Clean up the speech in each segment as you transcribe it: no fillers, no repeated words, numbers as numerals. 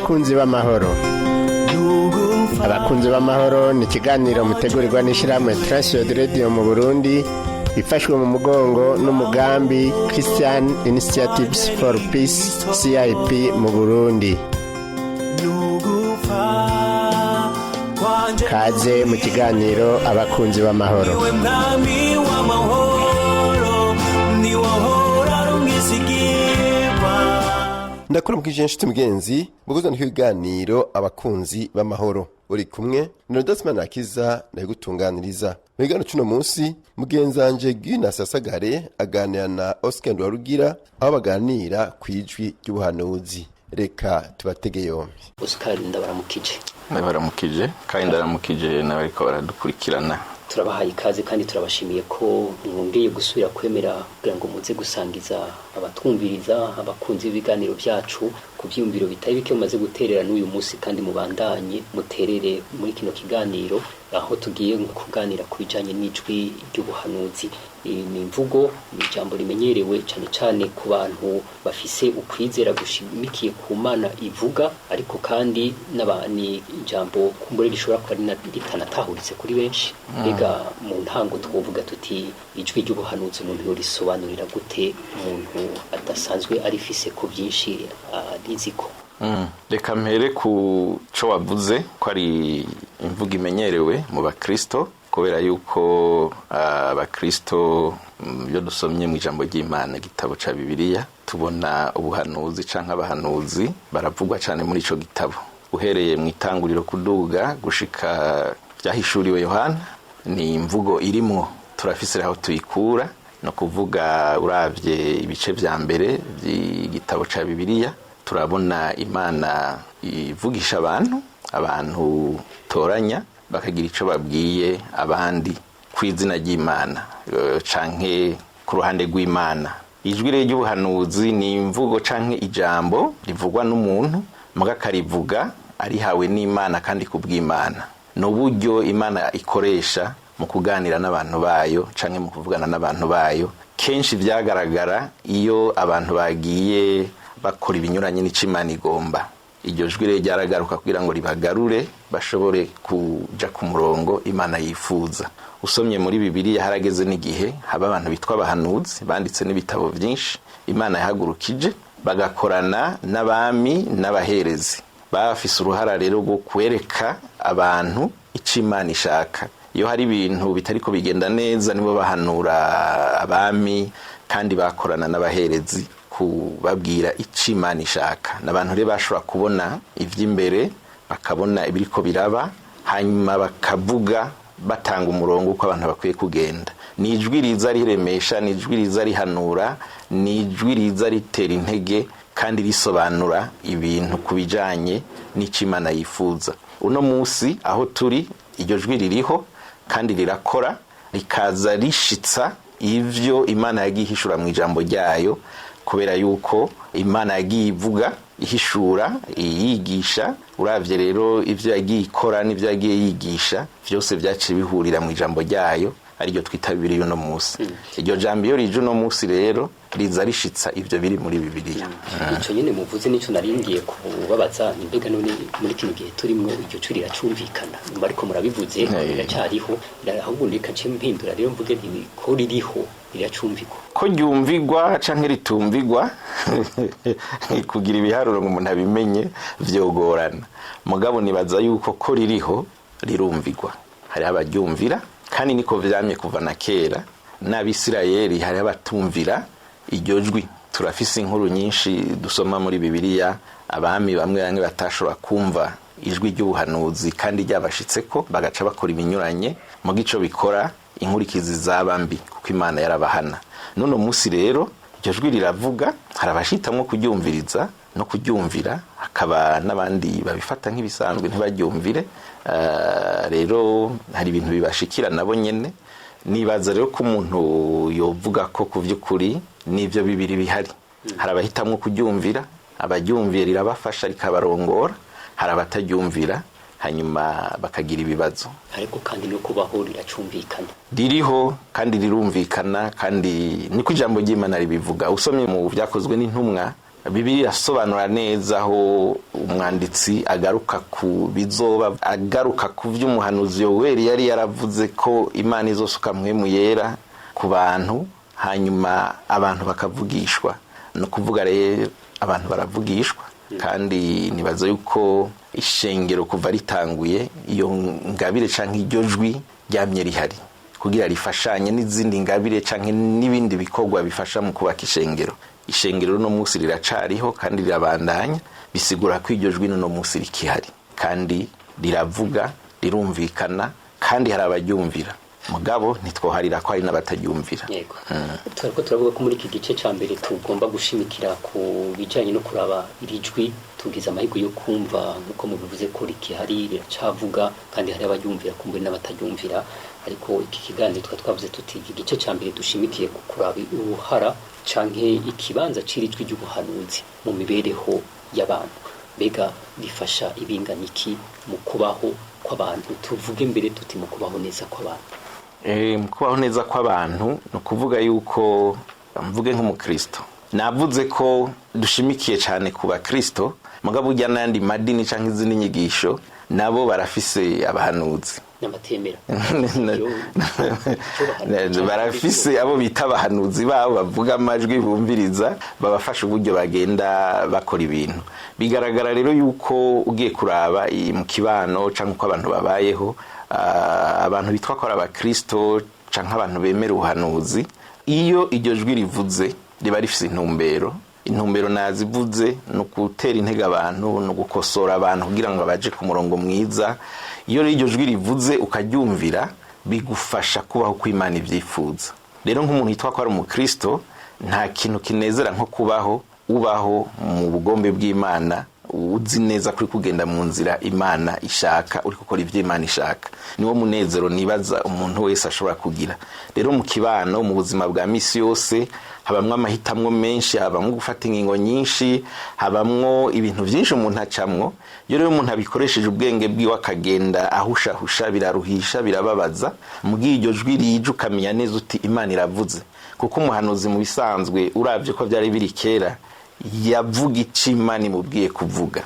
Abakunzi b'amahoro, Abakunzi b'amahoro ni ikiganiro mutegurirwa n'ishyirahamwe Transworld Radio mu Burundi, ifashwe mu mugongo n'umugambi Christian Initiatives for Peace, CIP, mu Burundi. Kaze mu kiganiro Abakunzi b'amahoro. Mwami w'amahoro, niwahora ari umwizigirwa. Ndakuramukije inshuti mugenzi muguzana ibiganiro Abakunzi b'amahoro. Uri kumwe na Rodasman Akiza ndabigutunganiriza. Mu kiganiro c'uno munsi, mugenzanje Gina Sasagare aganira na Oscar Ndwarugira, aho baganira ku ijwi ry'ubuhanuzi. Reka tubatege yombi. Oscar, ndabaramukije. Ndabaramukije kandi ndaramukije n'abariko baradukurikirana. Turabahaye ikaze kandi turabashimiye ko mwongeye gusubira kwemera kugira ngo muze gusangiza abatwumviriza, abakunzi b'ibiganiro byacu, ku byiyumviro bitari bike mumaze guterera n'uyu munsi, kandi mubandanye muterere muri kino kiganiro, aho tugiye kuganira ku bijanye n'ijwi ry'ubuhanuzi. Ni imvugo, ni ijambo rimenyerewe cyane cyane ku bantu bafise ukwizera gushimikiye ku Mana ivuga, ariko kandi ni ijambo kumbure rishobora kuba ritanatahuritse kuri benshi. Mbega mu ntango twovuga tuti ijwi ry'ubuhanuzi umuntu yorisobanurira gute, umuntu adasanzwe arifise ko byinshi ariziko? Reka mpere ku co wavuze ko ari imvugo imenyerewe mu bakristo, kubera yuko abakristo, iyo dusomye mu ijambo ry'Imana, igitabo ca Bibiliya, tubona ubuhanuzi canke abahanuzi baravugwa cane muri ico gitabo, uhereye mu Itanguriro kuduga gushika Vyahishuriwe Yohana. Ni imvugo irimwo, turafise aho tuyikura. No kuvuga, uravye ibice vya mbere by'igitabo ca Bibiliya, turabona Imana ivugisha abantu, abantu toranya bakagira ico babwiye abandi ku izina ry'Imana canke ku ruhande rw'Imana. Ijwi rero ry'ubuhanuzi ni imvugo canke ijambo rivugwa n'umuntu, muga akarivuga arihawe n'Imana kandi ku bw'Imana. Ni uburyo Imana ikoresha mu kuganira n'abantu bayo canke mu kuvugana n'abantu bayo. Kenshi vyagaragara iyo abantu bagiye bakora ibinyuranye n'ico Imana igomba. Iryo jwi rero ryaragaruka kugira ngo ribagarure, bashobore kuja ku murongo Imana yifuza. Usomye muri Bibiliya, harageze n'igihe haba abantu bitwa abahanuzi banditse n'ibitabo byinshi Imana yahagurukije, bagakorana n'abami n'abaherezi. Bafise uruhara rero rwo kwereka abantu ico Imana ishaka. Iyo hari ibintu bitariko bigenda neza, nibo bahanura abami, kandi bakorana n'abaherezi kubabwira ico Imana ishaka. N'abantu rero bashobora kubona ivy'imbere, bakabona ibiriko biraba, hanyuma bakavuga, batanga umurongo uko abantu bakwiye kugenda. Ni ijwi riza riremesha, ni ijwi riza rihanura, ni ijwi riza ritera intege kandi risobanura ibintu ku bijanye n'ico Imana yifuza. Uno munsi aho turi, iryo jwi ririho kandi rirakora, rikaza rishitsa ivyo Imana yagiye ihishura mu ijambo ryayo, kubera yuko Imana yagiye ivuga, ihishura, iyigisha. Uravye rero ivyo yagiye ikora n'ivyo yagiye yigisha, vyose vyaciye bihurira mu ijambo ryayo, ariryo twita Bibiliya uno munsi. Iryo jambo iyo rije uno munsi rero, riza rishitsa ivyo biri muri Bibiliya. Ico nyene muvuze nico naringiye kubabaza. Ni mbega none muri kino gihe turimwo iryo jwi riracumvikana? Nyuma ariko murabivuze, riracariho. Ahubwo reka nce mpindura rero mvuge nti ko ririho, riracumvikwa? Ko ryumvigwa canke ritumvigwa, kugira ibiharuro ngo umuntu abimenye vyogorana. Mugabo nibaza yuko ko ririho, rirumvigwa, hariho abaryumvira, kandi niko vyamye kuva na kera. N'Abisirayeli hariho abatumvira iryo jwi. Turafise inkuru nyinshi dusoma muri Bibiliya, abami bamwe bamwe batashobora kumva ijwi ry'ubuhanuzi kandi ryabashitseko, bagaca bakora ibinyuranye. Mu gico bikora, inkurikizi zaba mbi, kuko Imana yarabahana. None munsi rero iryo jwi riravuga, hari abashitamwo kuryumviriza no kuryumvira, hakaba n'abandi babifata nk'ibisanzwe ntibaryumvire. Rero hari ibintu bibashikira nabo nyene. Nibaza rero ko umuntu yovuga ko ku vy'ukuri n'ivyo bibiri bihari. Hari abahitamwo kuryumvira, abaryumviye rirabafasha, rikabarongora. Hari abataryumvira, hanyuma bakagira ibibazo. Ariko kandi no kubaho riracumvikana? Ririho kandi rirumvikana, kandi niko ijambo ry'Imana ribivuga. Usomye mu Byakozwe n'Intumwa Bibiliya irasobanura neza aho umwanditsi agaruka ku bizoba, agaruka ku vy'umuhanuzi Yoweri yari yaravuze ko Imana izosuka mpwemu yera ku bantu, hanyuma abantu bakavugishwa. Ni ukuvuga rero abantu baravugishwa, kandi nibaza yuko ishengero kuva ritanguye iyo ngabire canke iryo jwi ryamye rihari kugira rifashanye n'izindi ngabire canke n'ibindi bikorwa bifasha mu kubaka ishengero. Ishengero runo munsi riracariho kandi rirabandanya, bisigura ko iryo jwi n'uno munsi rikihari kandi riravuga, rirumvikana, kandi hari abaryumvira. Mugabo ntitwoharira ko hari n'abataryumvira. Yego. Turiko turavuga ko muri iki gice ca mbere tugomba gushimikira ku bijanye no kuraba iri jwi. Tugize amahirwe yo kumva nk'uko mubivuze ko rikihari, riracavuga, kandi hari abaryumvira kumbure n'abataryumvira. Ariko iki kiganiro tukaba twavuze tuti iki gice ca mbere dushimikiye ku kuraba uruhara canke ikibanza c'iri jwi ry'ubuhanuzi mu mibereho y'abantu. Mbega rifasha ibingana iki mu kubaho kw'abantu? Tuvuge mbere tuti mu kubaho neza kw'abantu. Mu kubaho neza kw'abantu ni ukuvuga yuko mvuge nk'umukristo, navuze ko dushimikiye cyane ku bakristo, mugabo ujya n'ayandi madini cyangwa izindi nyigisho nabo barafise abahanuzi n'abatemera. Barafise abo bita abahanuzi babo bavuga amajwi bumviriza, babafasha uburyo bagenda bakora ibintu. Bigaragara rero yuko ugiye kuraba mu kibano cyangwa uko abantu babayeho, abantu bitwa ko ari abakristo canke abantu bemera ubuhanuzi, iyo iryo jwi rivuze riba rifise intumbero. Intumbero nazivuze ni ugutera intege abantu, ni ugukosora abantu kugira ngo baje ku murongo mwiza. Iyo rero iryo jwi rivuze ukaryumvira, bigufasha kubaho uko Imana ibyifuza. Rero nk'umuntu yitwa ko ari umukristo, nta kintu kinezera nko kubaho ubaho mu bugombe bw'Imana, uzi neza kuri kugenda mu nzira Imana ishaka, uri gukora ibyo Imana ishaka. Niwo munezero nibaza umuntu wese ashobora kugira. Rero mu kibano, mu buzima bwa misi yose, habamwo amahitamwo menshi, habamwo gufata ingingo nyinshi, habamwo ibintu byinshi umuntu acamwo. Iyo rero umuntu abikoresheje ubwenge bwiwe akagenda ahushahusha, biraruhisha, birababaza. Mugihe iryo jwi rije ukamenya neza uti Imana iravuze. Kuko umuhanuzi mu bisanzwe uravye ko byari biri kera, yavuga ico Imana imubwiye kuvuga.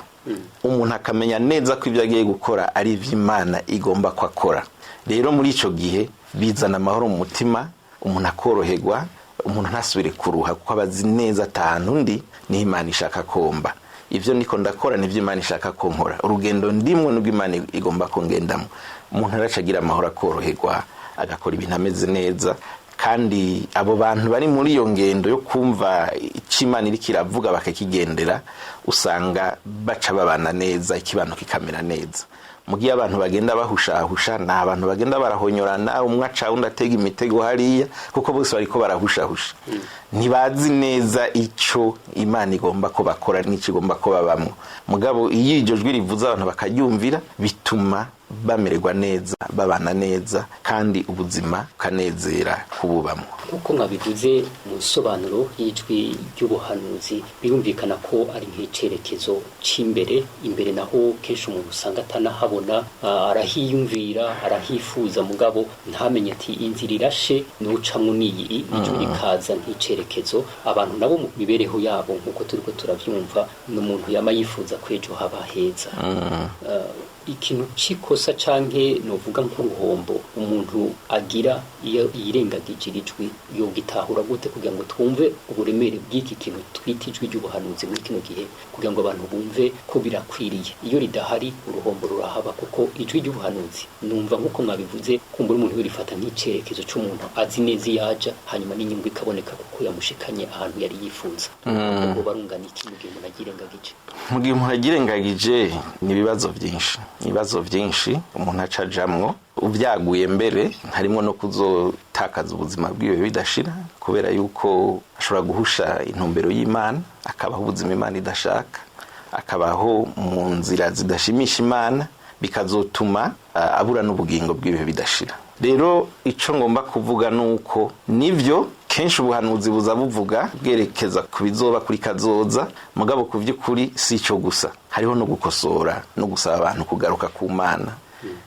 Umuntu akamenya neza ko ibyo agiye gukora ari ivyo Imana igomba ko akora. Rero muri ico gihe bizana amahoro mu mutima, umuntu akoroherwa, umuntu ntasubire kuruha, kuko aba azi neza atahantu undi niho Imana ishaka komba. Ivyo niko ndakora nivyo Imana ishaka ko nkora, urugendo ndimwo nibwo Imana igomba ko ngendamo. Umuntu araca agira amahoro, akoroherwa, agakora ibintu ameze neza. Kandi abo bantu bari muri iyo ngendo yo kumva icyo Imana iriko iravuga bakakigendera, usanga baca babana neza, ikibano kikamera neza. Mu gihe abantu bagenda bahushahusha, ni abantu bagenda barahonyorana, umwe aca undi atega imitego hariya, kuko bose bariko barahushahusha, ntibazi neza ico Imana igomba ko bakora n'ico igomba ko babamwo. Mugabo iyo iryo jwi rivuze abantu bakaryumvira, bituma bamererwa neza, babana neza, kandi ubuzima bukanezera kububamwo. Nk'uko mwabivuze mu nsobanuro y'ijwi ry'ubuhanuzi, birumvikana ko ari nk'icerekezo c'imbere. Imbere naho kenshi umuntu usanga atanahabona, arahiyumvira, arahifuza, mugabo ntamenye ati inzira irashe nucamwo niyi. Ijwi rikaza nk'icerekezo. Abantu nabo mu mibereho yabo, nk'uko turiko turavyumva, ni umuntu yama yifuza ko ejo haba heza. Ikintu c'ikosa canke novuga nk'uruhombo umuntu agira iyo yirengagije iri jwi, yogitahura gute kugira ngo twumve uburemere bw'iki kintu twita ijwi ry'ubuhanuzi muri kino gihe, kugira ngo abantu bumve ko birakwiriye? Iyo ridahari uruhombo rurahaba, kuko ijwi ry'ubuhanuzi numva nk'uko mwabivuze, kumbura umuntu yorifata nk'icerekezo c'umuntu azi neza iyo aja, hanyuma n'inyungu ikaboneka kuko yamushikanye ahantu yari yifuza. Ubwo barungana iki mu gihe umuntu aryirengagije? Mu gihe umuntu aryirengagije ni ibibazo byinshi, ibibazo byinshi umuntu aca ajamwo. Ubyaguye mbere harimo no kuzotakaza ubuzima bwiwe bidashira, kubera yuko ashobora guhusha intumbero y'Imana, akabaho ubuzima Imana idashaka, akabaho mu nzira zidashimisha Imana, bikazotuma abura n'ubugingo bwiwe bidashira. Rero ico ngomba kuvuga nuko nivyo kenshi ubuhanuzi buza buvuga bwerekeza ku bizoba kuri kazoza, mugabo ku vy'ukuri si ico gusa, hariho no gukosora no gusaba abantu kugaruka ku Mana.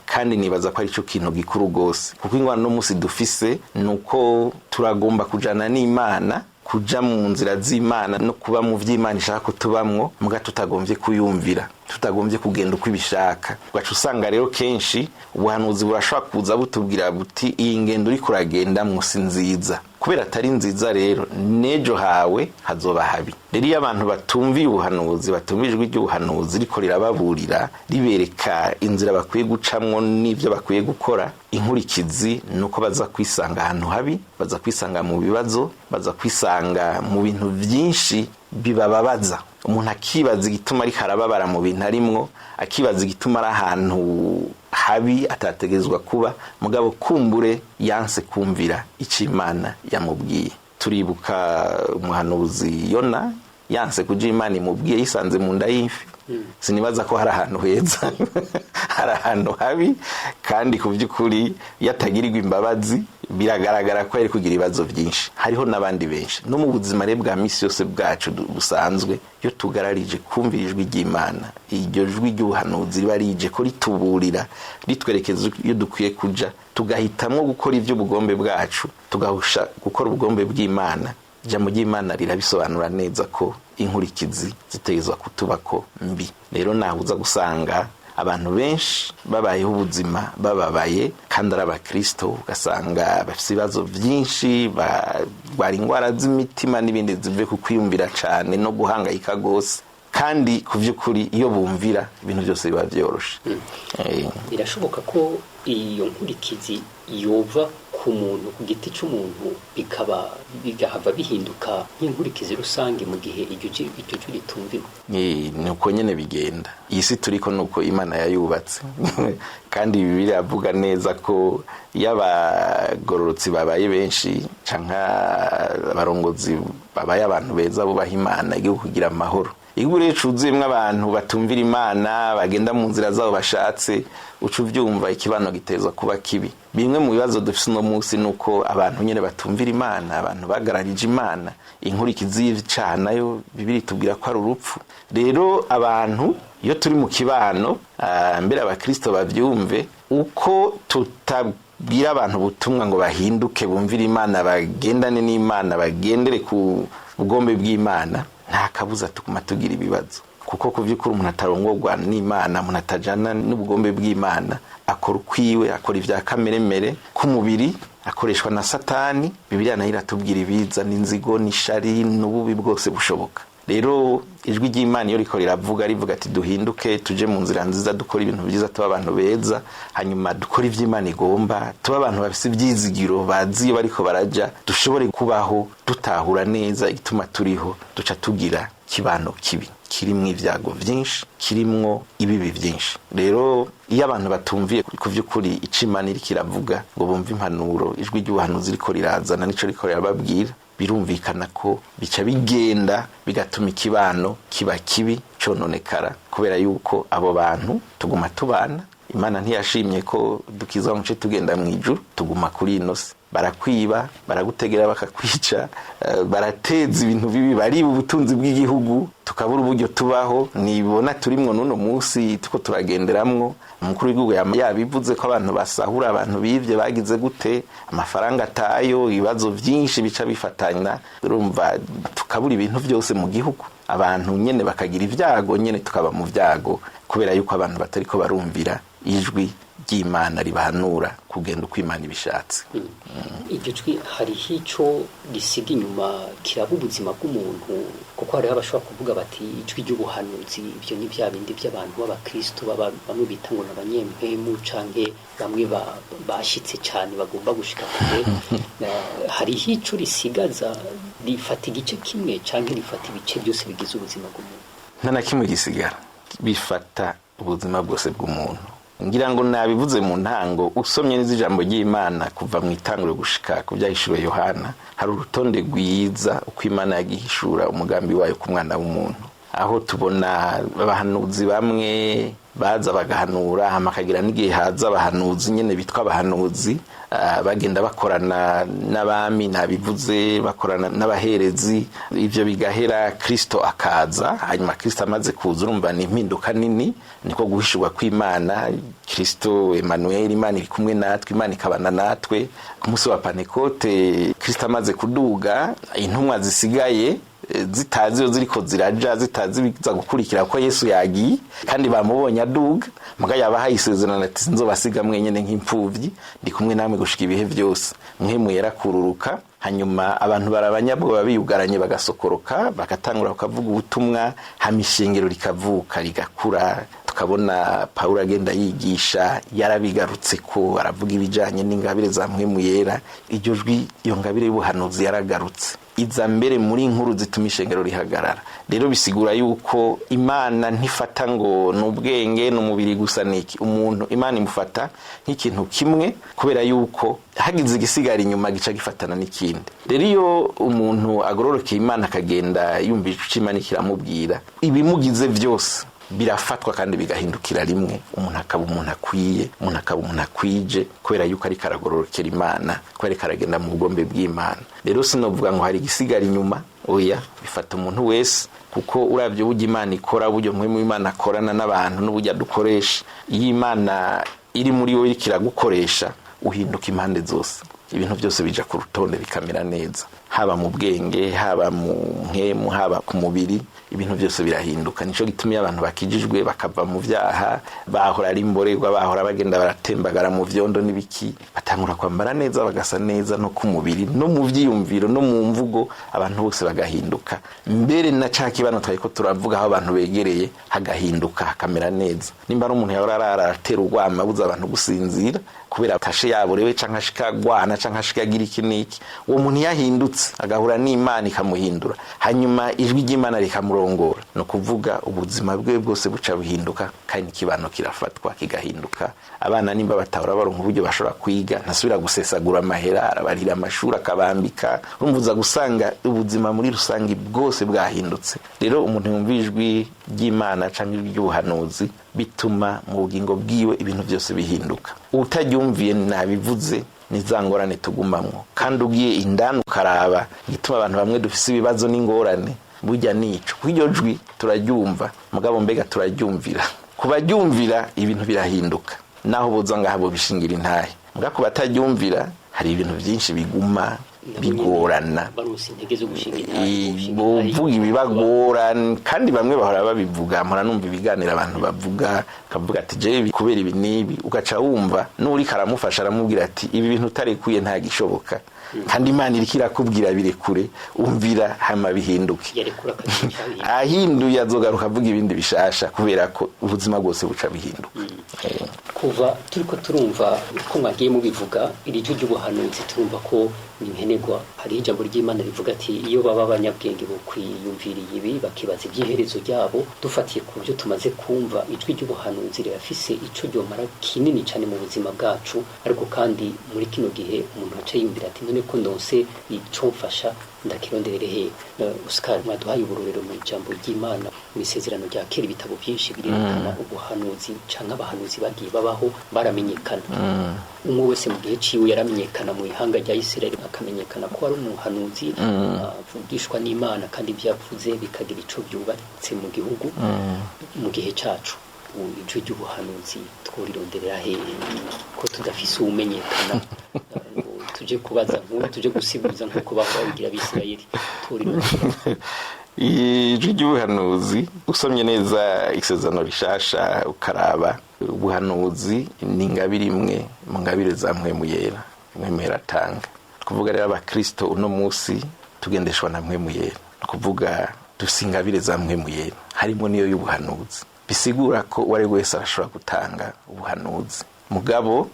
Kandi nibaza ko ari cyo kintu gikuru gose, kuko ingwano no musi dufise nuko turagomba kujana n'Imana. Kuja mu nzira z'Imana no kuba mu vy'Imana ishaka kutubamwo, muga tutagombye kuyumvira, tutagombye kugenda uko ibishaka. Ugaca usanga rero kenshi ubuhanuzi burashobora kuza butubwira buti iyi ngendo uriko uragendamwo si nziza. Kubera atari nziza rero, n'ejo hawe hazoba habi. Rero iyo abantu batumviye ubuhanuzi, batumviye ijwi ry'ubuhanuzi riko rirababurira, ribereka inzira bakwiye gucamwo n'ivyo bakwiye gukora, inkurikizi ni uko baza kwisanga ahantu habi, baza kwisanga mu bibazo, baza kwisanga mu bintu vyinshi bibababaza. Umuntu akibaza igituma ariko arababara mu bintu arimwo, akibaza igituma ari ahantu habi atategerezwa kuba, mugabo kumbure yanse kumvira ico Imana yamubwiye. Turibuka umuhanuzi Yona yanse kuja Imana imubwiye, yisanze mu nda y'ifi. Sinibaza ko hari ahantu heza, hari ahantu habi, kandi ku by'ukuri yatagirirwa imbabazi biragaragara ko yari kugira ibibazo byinshi. Hariho n'abandi benshi no mu buzima rero bwa misi yose bwacu busanzwe, iyo tugararije kumvira ijwi ry'Imana, iryo jwi ry'ubuhanuzi riba rije ko rituburira, ritwerekeza iyo dukwiye kuja, tugahitamwo gukora ivy'ubugombe bwacu, tugahusha gukora ubugombe bw'Imana. Ijambo ry'Imana rirabisobanura neza ko inkurikizi zitegerezwa kutubako mbi. Rero nahuza gusanga abantu benshi babayeho ubuzima bababaye kandi ari abakristo, ugasanga bafise ibibazo vyinshi, barwara ingwara z'imitima n'ibindi zivuye ku kwiyumvira cane no guhangayika gose, kandi ku vy'ukuri iyo bumvira ibintu byose biba vyoroshe. Birashoboka ko iyo nkurikizi yova ku muntu, ku giti c'umuntu, bikaba bigahava bihinduka nk'inkurikizi rusange mu gihe iryo jwi ritumviwe. Ni uko nyene bigenda. Iyi si turiko nuko Imana yayubatse, kandi Bibiliya iravuga neza ko iyo abagororotsi babaye benshi canke abarongozi babaye abantu beza bubaha Imana, igihugu kugira amahoro. Igihugu rero cuzuyemwo abantu batumvira Imana, bagenda mu nzira zabo bashatse, uca uvyumva ikibano gitezwa kuba kibi. Bimwe mu bibazo dufise uno munsi nuko abantu nyene batumvira Imana, abantu bagararije Imana. Inkurikizi y'icaha nayo Bibiliya itubwira ko ari urupfu. Rero abantu iyo turi mu kibano, mbere abakristo bavyumve, uko tutabwira abantu ubutumwa ngo bahinduke, bumvire Imana, bagendane n'Imana, bagendere ku bugombe bw'Imana, nta kabuza tuguma tugira ibibazo. Kuko ku vy'ukuri umuntu atarongorwa n'Imana, umuntu atajana n'ubugombe bw'Imana, akora ukwiwe, akora ivya kameremere k'umubiri, akoreshwa na Satani. Bibiliya nayo iratubwira ibiza n'inzigo n'ishari n'ububi bwose bushoboka. Rero ijwi ry'Imana iyo riko riravuga, rivuga ati duhinduke, tuje mu nzira nziza, dukora ibintu vyiza, tuba abantu beza, hanyuma dukora ivy'Imana igomba, tuba abantu bafise ivyizigiro, bazi iyo bariko baraja, dushobore kubaho dutahura neza igituma turiho, duca tugira kibano kibi kirimwo ibyago vyinshi, kirimwo ibibi vyinshi. Rero iyo abantu batumviye ku vy'ukuri ico Imana iriko iravuga, ngo bumve impanuro ijwi ry'ubuhanuzi riko rirazana nico riko rirababwira, birumvikana ko bica bigenda bigatuma ikibano kiba kibi, cononekara, kubera yuko abo bantu tuguma tubana. Imana ntiyashimye ko dukizwa muce tugenda mu ijuru, tuguma kuri ino si. Barakwiba, baragutegera, bakakwica, barateza ibintu bibi, bariba ubutunzi bw'igihugu, tukabura uburyo tubaho. Nibona turimwo n'uno munsi tuko turagenderamwo. Umukuru w'igihugu yabivuze ko abantu basahura, abantu bivye, bagize gute, amafaranga atayo, ibibazo vyinshi bica bifatanya. Urumva tukabura ibintu vyose mu gihugu, abantu nyene bakagira ibyago, nyene tukaba mu vyago, kubera yuko abantu batariko barumvira ijwi ry'Imana ribahanura kugenda uko Imana ibishatse. Iryo jwi hariho ico risiga inyuma kiraba ubuzima bw'umuntu, kuko hariho abashobora kuvuga bati ijwi ry'ubuhanuzi ibyo ni bya bindi by'abantu b'abakristo bamwe bita ngo n'abanyempemu, canke bamwe bashitse cane bagomba gushika kure. Hariho ico risigaza, rifata igice kimwe canke rifata ibice byose bigize ubuzima bw'umuntu? Nta na kimwe gisigara, bifata ubuzima bwose bw'umuntu. Ngira ngo nabivuze mu ntango, usomye neza ijambo ry'Imana kuva mu itanguriro gushika ku byahishuriwe Yohana, hari urutonde rwiza uko Imana yagihishura umugambi wayo ku mwana w'umuntu, aho tubona abahanuzi bamwe Baza bagahanura, hama akagira n'igihe haza abahanuzi nyene bitwa abahanuzi, bagenda bakorana n'abami, nabivuze, bakorana n'abaherezi. Ivyo bigahera, Kristo akaza. Hanyuma Kristo amaze kuza, urumva ni impinduka nini, niko guhishurwa kw'Imana. Kristo Emmanuel, Imana iri kumwe natwe, Imana ikabana natwe. Ku munsi wa Pantekote, Kristo amaze kuduga, intumwa zisigaye zitazi iyo ziriko ziraja, zitazi biza gukurikira ko Yesu yagiye, kandi bamubonye aduga. Muga yabahaye isezerano ati: "Sinzobasiga mwenyene nk'impfuvyi, ndi kumwe namwe gushika ibihe byose." Mpwemu yarakururuka, hanyuma abantu barabanyabwoba biyugaranye, bagasokoroka, bagatangura bakavuga ubutumwa, hama ishengero rikavuka, rigakura. Tukabona Pawulo agenda yigisha, yarabigarutse ko aravuga ibijanye n'ingabire za Mpwemu Yera. Iryo jwi, iyo ngabire y'ubuhanuzi yaragarutse, iza mbere muri nkuru zituma ishengero rihagarara. Rero bisigura yuko Imana ntifata ngo ni ubwenge, ni umubiri gusa, niki. Umuntu Imana imufata nk'ikintu kimwe, kubera yuko hagize igisigara inyuma gica gifatana n'ikindi. Rero iyo umuntu agororokeye Imana, akagenda yumva ico Imana kiramubwira, ibimugize byose birafatwa kandi bigahindukira rimwe, umuntu akaba umuntu akwiye, umuntu akaba umuntu akwije, kubera yuko ariko aragororokera Imana, kubera ariko aragenda mu bugombe bw'Imana. Rero sinovuga ngo hari igisigara inyuma, oya, bifata umuntu wese, kuko uravye uburyo Imana ikora, uburyo Mpwemu Imana akorana n'abantu n'uburyo adukoresha, iyo Imana iri muri wowe, iriko iragukoresha, uhinduka impande zose. Ibintu byose bija ku rutonde, bikamera neza, haba mu bwenge, haba mu mpwemu, haba ku mubiri, ibintu byose birahinduka. Nico gituma iyo abantu bakijijwe bakava mu vyaha, bahora ari imborerwa, bahora bagenda baratembagara mu vyondo n'ibiki, batangura kwambara neza, bagasa neza, no ku mubiri, no mu vyiyumviro, no mu mvugo, abantu bose bagahinduka. Mbere na ca kibano twariko turavuga, aho abantu begereye hagahinduka, hakamera neza. Nimba ari umuntu yahora arara aratera urwama, abuza abantu gusinzira kubera tashe yaborewe, canke ashika agwana, canke ashika agira iki n'iki, uwo muntu yahindutse agahura n'Imana ikamuhindura, hanyuma ijwi ry'Imana rikamurongora, ni ukuvuga ubuzima bwe bwose buca buhinduka, kandi n'ikibano kirafatwa kigahinduka. Abana nimba batahora baronka uburyo bashobora kwiga, ntasubira gusesagura amahera, arabarira amashuri, akabambika. Urumva uza gusanga ubuzima muri rusange bwose bwahindutse. Rero umuntu yumva ijwi ry'Imana canke ijwi ry'ubuhanuzi, bituma mu bugingo bwiwe ibintu byose bihinduka. Utaryumviye, nabivuze, ni za ngorane tugumamwo. Kandi ugiye indani ukaraba igituma abantu bamwe dufise ibibazo n'ingorane, burya nico kuko iryo jwi turaryumva, mugabo mbega turaryumvira? Ku baryumvira ibintu birahinduka, naho boza ngaha bobishingira intahe. Muga ku bataryumvira hari ibintu byinshi biguma bigorana. Baronse intege zo gushinga intahe, gushinga Bovuga ibibagora, kandi bamwe bahora babivuga. Mpora numva ibiganiro abantu bavuga, akavuga ati: "Jewe kubera ibi n'ibi." Ugaca wumva n'uriko aramufasha aramubwira ati: "Ibi bintu utarekuye nta gishoboka, kandi Imana iriko irakubwira birekure, umvira hama bihinduke." Yarekura akagira icyo. Ahinduye azogaruka avuga ibindi bishasha, kubera ko ubuzima bwose buca bihinduka. Kuva turiko turumva ko mwagiye mubivuga, iri jwi ry'ubuhanuzi turumva ko ni nkenerwa. Hariho ijambo ry'Imana rivuga ati: "Iyo baba abanyabwenge bo kwiyumviriye ibi, bakibaza iby'iherezo ryabo." Dufatiye ku byo tumaze kumva, ijwi ry'ubuhanuzi rirafise ico ryomara kinini cyane mu buzima bwacu. Ariko kandi muri kino gihe umuntu aca yiyumvira ati: "None ko ndonse ico mfasha, ndakironderere he?" Oscar, mwaduhaye uburorero mu ijambo ry'Imana, mu isezerano rya kera. Ibitabo byinshi birerekana ubuhanuzi canke abahanuzi bagiye babaho, baramenyekana. Umwe wese mu gihe ciwe yaramenyekana mu ihanga rya Isirayeli, akamenyekana ko ari umuhanuzi avugishwa n'Imana, kandi ibyo yavuze bikagira ico byubatse mu gihugu. Mu gihe cacu, ubu ijwi ry'ubuhanuzi tworironderera hehe, ko tudafise uwumenyekana ngo tuje kubaza, nk'ubu tuje gusibuza nk'uko bahora babigira Abisirayeli? Tworironderera? Ijwi ry'ubuhanuzi, usomye neza isezerano rishasha ukaraba, ubuhanuzi ni ingabire imwe mu ngabire za Mpwemu Yera, Mpwemu Yera atanga. Kuvuga rero abakristo uno munsi tugendeshwa na Mpwemu Yera, ni ukuvuga dufise ingabire za Mpwemu Yera, harimo n'iyo y'ubuhanuzi. Bisigura ko uwo ari we wese arashobora gutanga ubuhanuzi. Mugabo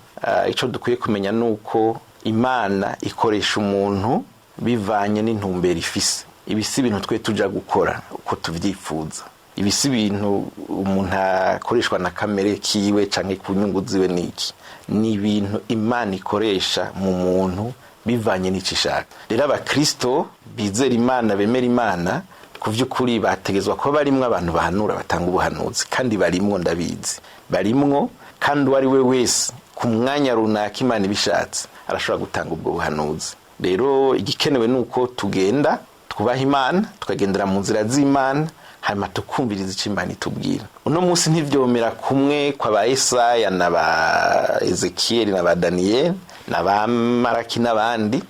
ico dukwiye kumenya ni uko Imana ikoresha umuntu bivanye n'intumbero ifise. Ibi si ibintu twe tuja gukora uko tuvyifuza, ibi si ibintu umuntu akoreshwa na kamere kiwe canke ku nyungu ziwe. Niki ni ibintu Imana ikoresha mu muntu bivanye n'ico ishaka. Rero abakristo bizera Imana, bemera Imana, Ku by'ukuri bategezwa kuba barimwo abantu bahanura, batanga ubuhanuzi, kandi barimwo, ndabizi barimwo. Kandi uwo ari we wese ku mwanya runaka Imana ibishatse arashobora gutanga ubwo buhanuzi. Rero igikenewe ni uko tugenda twubaha Imana, tukagendera mu nzira z'Imana, hanyuma tukumviriza icyo Imana itubwira. Uno munsi ntivyomera kumwe kwa ba Esaya na ba Ezekiyeli na ba Daniyeli na ba Maraki n'abandi.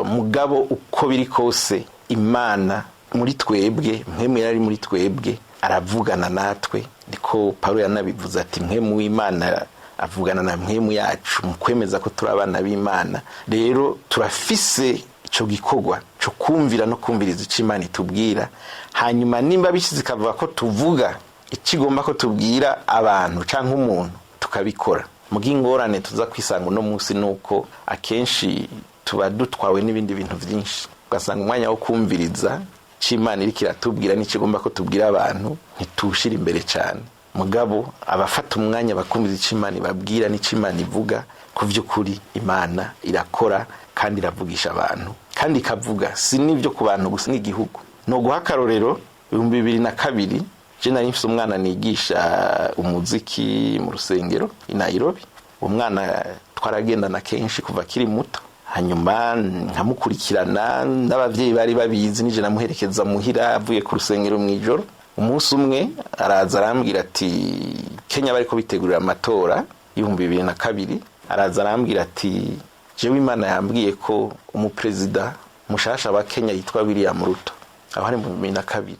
Mugabo uko biri kose, Imana muri twebwe, Mpwemu yari muri twebwe, aravugana natwe. Niko Paulo yanabivuze ati: "Mpwemu w'Imana avugana na mpwemu yacu mu kwemeza ko turi abana b'Imana." Rero turafise ico gikorwa cyo kumvira no kumviriza icyo Imana itubwira. Hanyuma nimba bishize ikavuga ko tuvuga ikigomba ko tubwira abantu canke umuntu, tukabikora. Muga ingorane tuza kwisanga uno munsi nuko akenshi tuba dutwawe n'ibindi bintu byinshi, ugasanga umwanya wo kumviriza icyo Imana iriko iratubwira n'ikigomba ko tubwira abantu ntituwushira imbere cyane. Mugabo abafata umwanya bakumviriza icyo Imana ibabwira n'icyo Imana ivuga, ku by'ukuri Imana irakora kandi iravugisha abantu, kandi ikavuga si n'ibyo ku bantu gusa, n'igihugu. Ni uguha akarorero: 2002 je nari mfise umwana nigisha umuziki mu rusengero i Nairobi. Uwo mwana twaragendana kenshi kuva akiri muto, hanyuma nkamukurikirana, n'abavyeyi bari babizi, nije namuherekeza muhira avuye ku rusengero mw'ijoro. Umunsi umwe araza arambwira ati, Kenya bariko bitegurira amatora y'2002, araza arambwira ati: "Jewe Imana yambwiye ko umuperezida mushasha wa Kenya yitwa William Ruto." Aho hari mu 2002.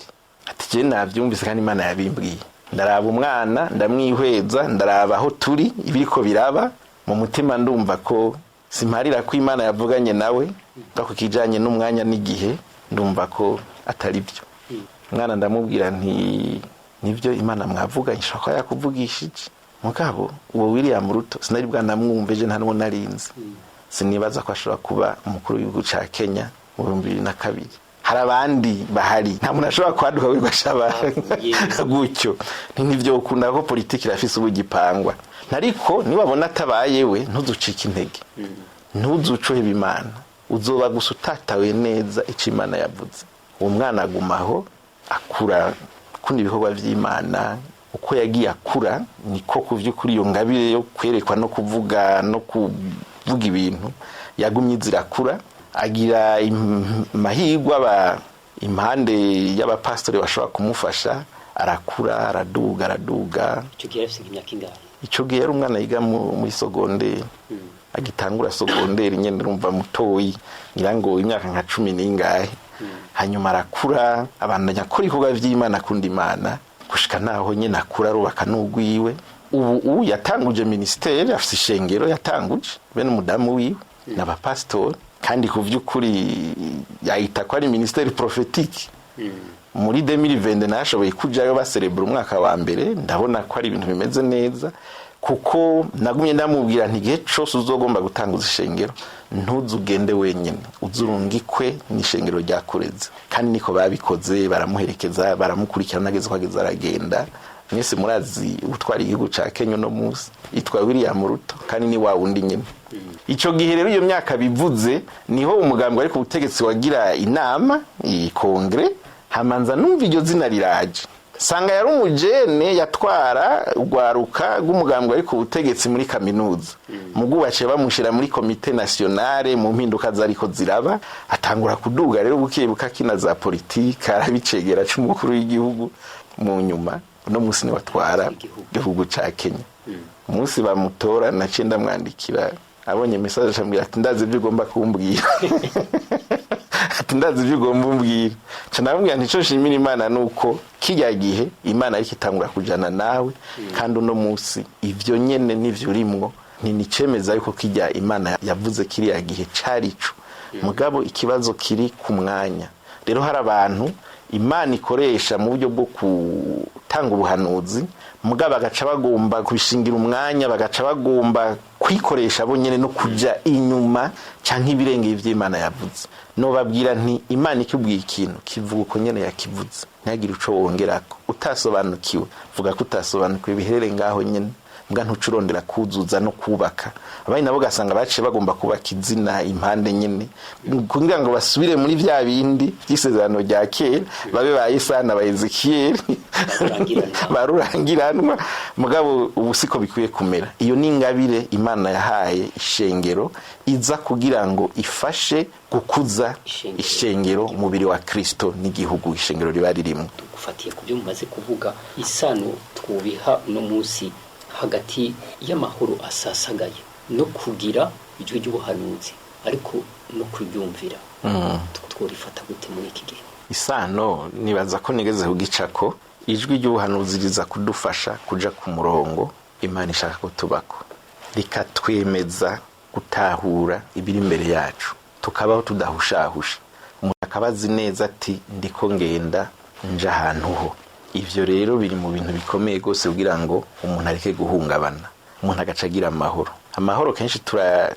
Ati: "Je navyumvise kandi Imana yabimbwiye." Ndaraba umwana, ndamwihweza, ndaraba aho turi, ibiriko biraba, mu mutima ndumva ko simparira ko Imana yavuganye nawe ku kijanye n'umwanya n'igihe, ndumva ko atari byo. Umwana ndamubwira nti: "Nibyo, Imana mwavuganye ishobora kuba yakuvugishije, mugabo uwo William Ruto sinari bwanamwumve, je nta n'uwo narinzi, sinibaza ko ashobora kuba umukuru w'igihugu ca Kenya mu 2002. Hari abandi bahari, nta muntu ashobora kwaduka wirirwa ashaba gutyo, ntivyo ukunda ko politiki irafise ubugipangwa. Ariko niwabona atabaye we, ntuzucike intege, ntuzucuheba Imana, uzoba gusa utatawe neza ico Imana yavuze." Uwo mwana agumaho akura akunda ibikorwa vy'Imana. Uko yagiye akura niko ku vy'ukuri iyo ngabire yo kwerekwa no kuvuga ibintu yagumye izirakura. Agira amahirwe aba impande y'abapasitori bashobora kumufasha, arakura, araduga, araduga. Icyo gihe afite imyaka ingahe? Icyo gihe yari umwana yiga muri sogonderi, agitangura sogonderi nyene, urumva mutoyi, ngira ngo imyaka nka cumi n'ingahe. Hanyuma arakura, abandanya akora ibikorwa vy'Imana, akunda Imana, gushika naho nyene akura arubaka n'ugwiwe. Ubu yatanguje ministeri, afise ishengero yatanguje bene umudamu wiwe n'abapasitori, kandi ku vy'ukuri yayita ko ari ministère prophétique. Muri 2020 nashoboye kujayo baserebura umwaka wa mbere, ndabona ko ari ibintu bimeze neza, kuko nagumye ndamubwira nti: "Igihe cose uzogomba gutanguza ishengero, ntuzugende wenyine, uzurungikwe n'ishengero ryakureze." Kandi niko babikoze, baramuherekeza, baramukurikirana, ageze ko ageze aragenda. Mwese murazi utwara igihugu ca Kenya uno munsi yitwa William Ruto, kandi ni wa wundi nyene. Ico gihe rero, iyo myaka bivuze, niho umugambi wari ku butegetsi wagira inama iyi kongre, hamanza numva iryo zina riraje, sanga yari umujene yatwara urwaruka rw'umugambi wari ku butegetsi muri kaminuza. Mugu baciye bamushira muri comité nationale mu mpinduka zariko ziraba, atangura kuduga rero buke buke, akina za politike, arabicegera c'umukuru w'igihugu. Mu nyuma uno munsi ni watwara igihugu ca Kenya. Umunsi bamutora naciye ndamwandikira, abonye message acambwira ati: "Ndazi ibyo ugomba kumbwira." Ati: "Ndazi ibyo ugomba umbwira." Nca ndamubwira nti: "Ico nshimira Imana nuko kirya gihe Imana ariko itangura kujana nawe, kandi uno munsi ivyo nyene nivyo urimwo. Ntinicemeza yuko kirya Imana yavuze kiriya gihe cari ico." Mugabo ikibazo kiri ku mwanya. Rero hari abantu Imana ikoresha mu buryo bwo gutanga ubuhanuzi, mugabo bagaca bagomba kubishingira umwanya, bagaca bagomba kwikoresha bo nyene no kuja inyuma canke ibirengeye ivy'Imana yavuze. Nobabwira nti: "Imana ikubwiye ikintu, kivuga uko nyene yakivuze, ntihagire ico wongerako. Utasobanukiwe, vuga ko utasobanukiwe, biherere ngaho nyene." Mbwa ntucurondera kuzuza no kubaka. Abandi nabo gasanga baciye bagomba kubaka izina impande nyene kugira ngo basubire muri vya bindi by'isezerano rya kera, babe ba Yesaya na ba Ezekiyeli, barurangiranwa. Mugabo ubu siko bikwiye kumera. Iyo ni ingabire Imana yahaye ishengero, iza kugira ngo ifashe gukuza ishengero, umubiri wa Kristo n'igihugu ishengero riba ririmo. Tugufatiye ku byo mumaze kuvuga, isano twubiha uno munsi hagati y'amahoro asasagaye no kugira ijwi ry'ubuhanuzi, ariko no kuryumvira, tworifata gute muri iki gihe? Isano nibaza ko nigeze kugicako. Ijwi ry'ubuhanuzi riza kudufasha kuja ku murongo Imana ishaka ko tubako, rikatwemeza gutahura ibiri imbere yacu, tukabaho tudahushahusha. Umuntu akaba azi neza ati ndiko ngenda nja ahantu ho. Ivyo rero biri mu bintu bikomeye rwose kugira ngo umuntu areke guhungabana, umuntu agaca agira amahoro. Amahoro kenshi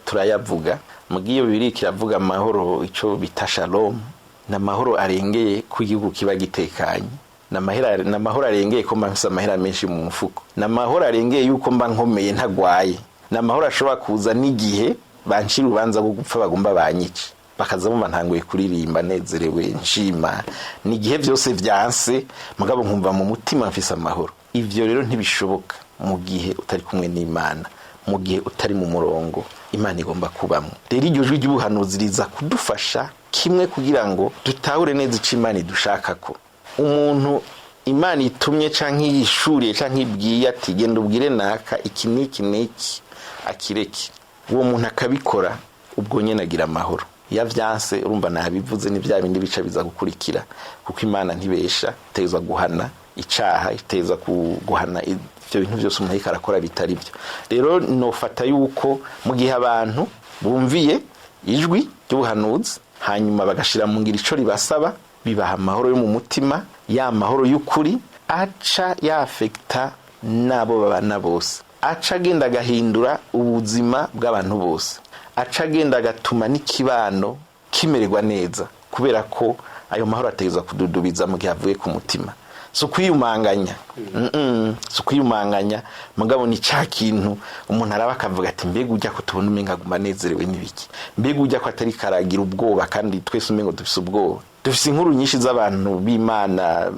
turayavuga, mugiyo bibiri kiravuga amahoro, ico bita shalom. Ni amahoro arengeye ko igihugu kiba gitekanye, ni amahoro arengeye ko mba mfise amahera menshi mu mufuko, ni amahoro arengeye yuko mba nkomeye ntagwaye, ni amahoro ashobora kuza n'igihe bancira urubanza rwo gupfa, bagomba banyice, bakaza bumva ntanguye kuririmba nezerewe nshima. Ni igihe byose vyanse, mugabo nkumva mu mutima mfise amahoro. Ivyo rero ntibishoboka mu gihe utari kumwe n'Imana, mu gihe utari mu murongo Imana igomba kubamwo. Rero iryo jwi ry'ubuhanuzi riza kudufasha kimwe kugira ngo dutahure neza ico Imana idushakako. Umuntu Imana itumye canke yishuriye canke ibwiye ati genda ubwire naka iki n'iki n'iki akireke, uwo muntu akabikora, ubwo nyene agira amahoro. Iyo vyanse, urumva nabivuze, ni bya bindi bica biza gukurikira, kuko Imana ntibesha, iteza guhana icaha, iteza guhana ivyo bintu byose umuntu ariko arakora bitari byo. Rero nofata yuko mu gihe abantu bumviye ijwi ry'ubuhanuzi hanyuma bagashira mu ngiro ico ribasaba, bibaha amahoro yo mu mutima, ya mahoro y'ukuri aca yafekta n'abo babana bose, aca agenda agahindura ubuzima bw'abantu bose, aca agenda agatuma n'ikibano kimererwa neza, kubera ko ayo mahoro ategerezwa kududubiza mu gihe avuye ku mutima. Si ukwiyumanganya, si ukwiyumanganya, mugabo ni ca kintu umuntu araba akavuga ati mbega ujya ko tubona umenga aguma anezerewe n'ibiki, mbega ujya ko atari karagira ubwoba kandi twese umengo dufise ubwoba. Dufise inkuru nyinshi z'abantu b'Imana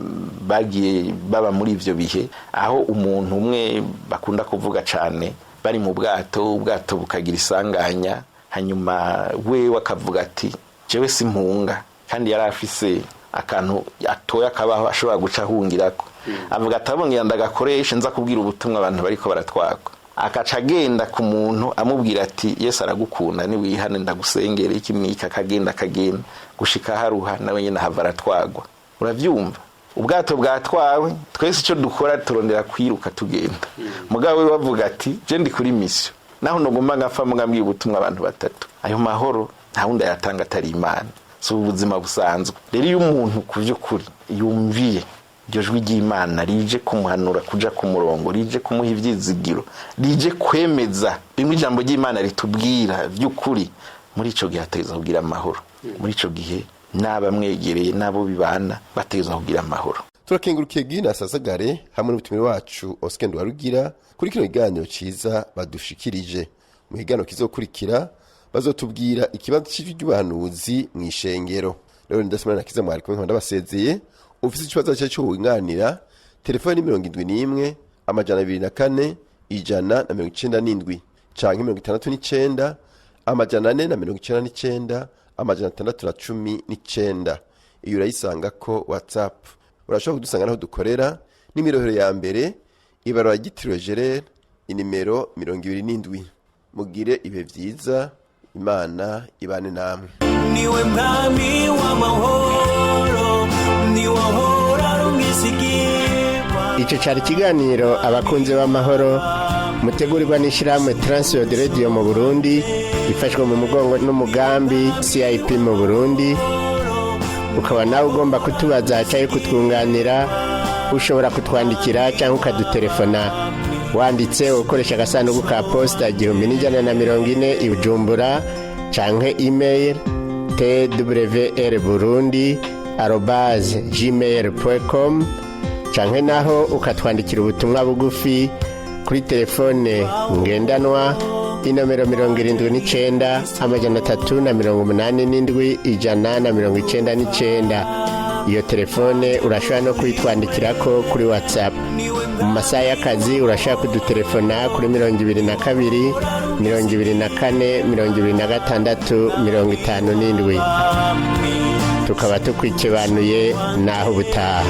bagiye baba muri ivyo bihe, aho umuntu umwe bakunda kuvuga cane bari mu bwato, ubwato bukagira isanganya, hanyuma wewe akavuga ati jewe simpunga, kandi yari afise akantu atoya akabaho ashobora guca ahungirako. Avuga ati abongera ndagakoresha nza kubwira ubutumwa abantu bariko baratwagwa. Akaca agenda ku muntu amubwira ati Yesu aragukunda, niwihane ndagusengera iki n'iki. Akagenda akagenda gushika haruha, nawe nyene ahava aratwagwa. Uravyumva, ubwato bwatwawe, twese icyo dukora turondera kwiruka tugenda. Mugabo we bavuga ati je ndi kuri mission, naho nogomba ngapfa mugambwiye ubutumwa abantu batatu. Ayo mahoro nta wundi ayatanga atari Imana, si ubuzima busanzwe. Rero iyo umuntu ku by'ukuri yumviye iryo jwi ry'Imana rije kumuhanura kuja ku murongo, rije kumuha ivyizigiro, rije kwemeza bimwe ijambo ry'Imana ritubwira by'ukuri, muri ico gihe ategerezwa kugira amahoro. Muri ico gihe n'abamwegereye n'abo bibana bategerezwa kugira amahoro. Turakengurukiye Gina Sasagare hamwe n'umutumire wacu Oscar Nduwarugira kuri kino kiganiro ciza badushikirije. Mu kiganiro kizokurikira bazotubwira ikibazo c'ijwi ry'ubuhanuzi mw'ishengero. Rero ndasimana na kiza mwari kumwe, nkaba ndabasezeye. Ufise ikibazo cyawe cyo wunganira, telefone ni 71 204 197 canke 69 499 619. Iyo urayisanga ko WhatsApp. Urashobora kudusanga naho dukorera n'imirohero ya mbere, ibarura ryitiriwe Gerere, inimero 27. Mugire ibihe vyiza, Imana ibane namwe. Niwe mwami w'amahoro, niwe ahora ari umwisigirwa. Icyo cyari ikiganiro Abakunzi b'Amahoro, mutegurirwa n'ishyirahamwe Transworld Radio mu Burundi, ifashwe mu mugongo n'umugambi CIP mu Burundi. Ukaba nawe ugomba kutubaza cyangwa kutwunganira, ushobora kutwandikira cyangwa ukadutelefona wanditse ukoresha agasanduku ka posita 1140 i Bujumbura, canke email twrburundi@gmail.com, canke naho ukatwandikira ubutumwa bugufi. Kuri telefone ngendanwa, inomero 79 387 199. Iyo telefone urashobora no kuyitwandikirako kuri WhatsApp. Mu masaha y'akazi urashobora kudutelefona kuri 22 24 26 57. Tukaba tukwikibanuye naho ubutaha.